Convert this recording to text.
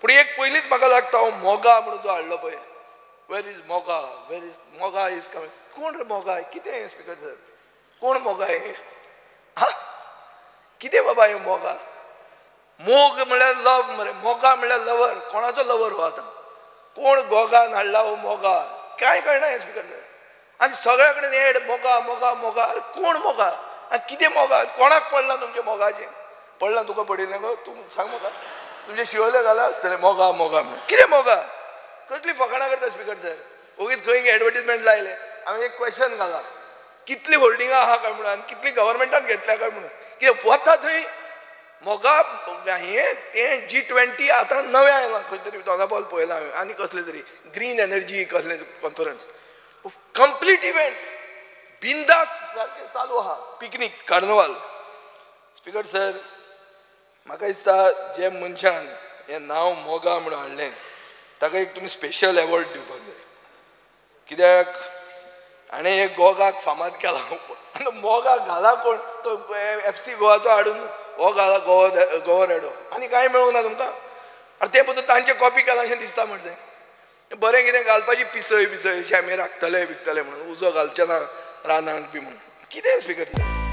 पूण एक पयलींच म्हाका लागता हो मोगा म्हणून जो हाडलो पळय, where is Moga, where is Moga is coming. कोण रे मोगा? कितें हें स्पीकर सर? कोण मोगा हें? कितें बाबा हें मोगा? मोग म्हळ्यार लव मरे, मोगा म्हळ्यार लवर. कोणाचो लवर हो आतां? कोण गोगान हाडला हो मोगा? कांय कळना हें स्पीकर सर. आनी सगळ्या कडेन एड मोगा मोगा मोगा. अरे कोण मोगा आनी कितें मोगा? कोणाक पडलां तुमचें मोगाचें? पडलां तुका? पडिल्लें गो? तूं सांग म्हाका. तुमचे शिवले घाला आसतलें मोगा मोगा म्हणून. कितें मोगा? कसली फकाणां करता स्पीकर सर? ओगीच खंय एडवर्टीजमेंट लायले. हांवें एक क्वेश्चन घाला, कितली होल्डिंगां आहा काय म्हणून आनी कितली गव्हर्मेंटान घेतल्या काय म्हणून. कितें वता थंय मोगा हें तें G20 आतां नवें आयलां खंय तरी दोनापावल पळयलां हांवें. आनी कसलें तरी ग्रीन एनर्जी कसलें कॉन्फरन्स, कंप्लीट इव्हेंट बिंदास सारकें चालू आहा, पिकनीक कार्नवाल. स्पीकर सर म्हाका दिसता जे मनशान हें नांव मोगा म्हणून हाडलें ताका एक तुमी स्पेशल एवॉर्ड दिवपाक जाय. कित्याक हाणें हे गोगाक फामाद केला. आनी मोगा घाला कोण? तो FC गोवाचो हाडून हो घाला गोवा गोवा रेडो. आनी कांय मेळूंक ना तुमकां. आनी तें पसून तांचें कॉपी केलां अशें दिसता मरे. तें बरें कितें घालपाची पिसय बिसय अशें आमी राखतले बिकतले म्हणून, उजो घालचे ना रानांत बी म्हणून. कितें स्पीकर?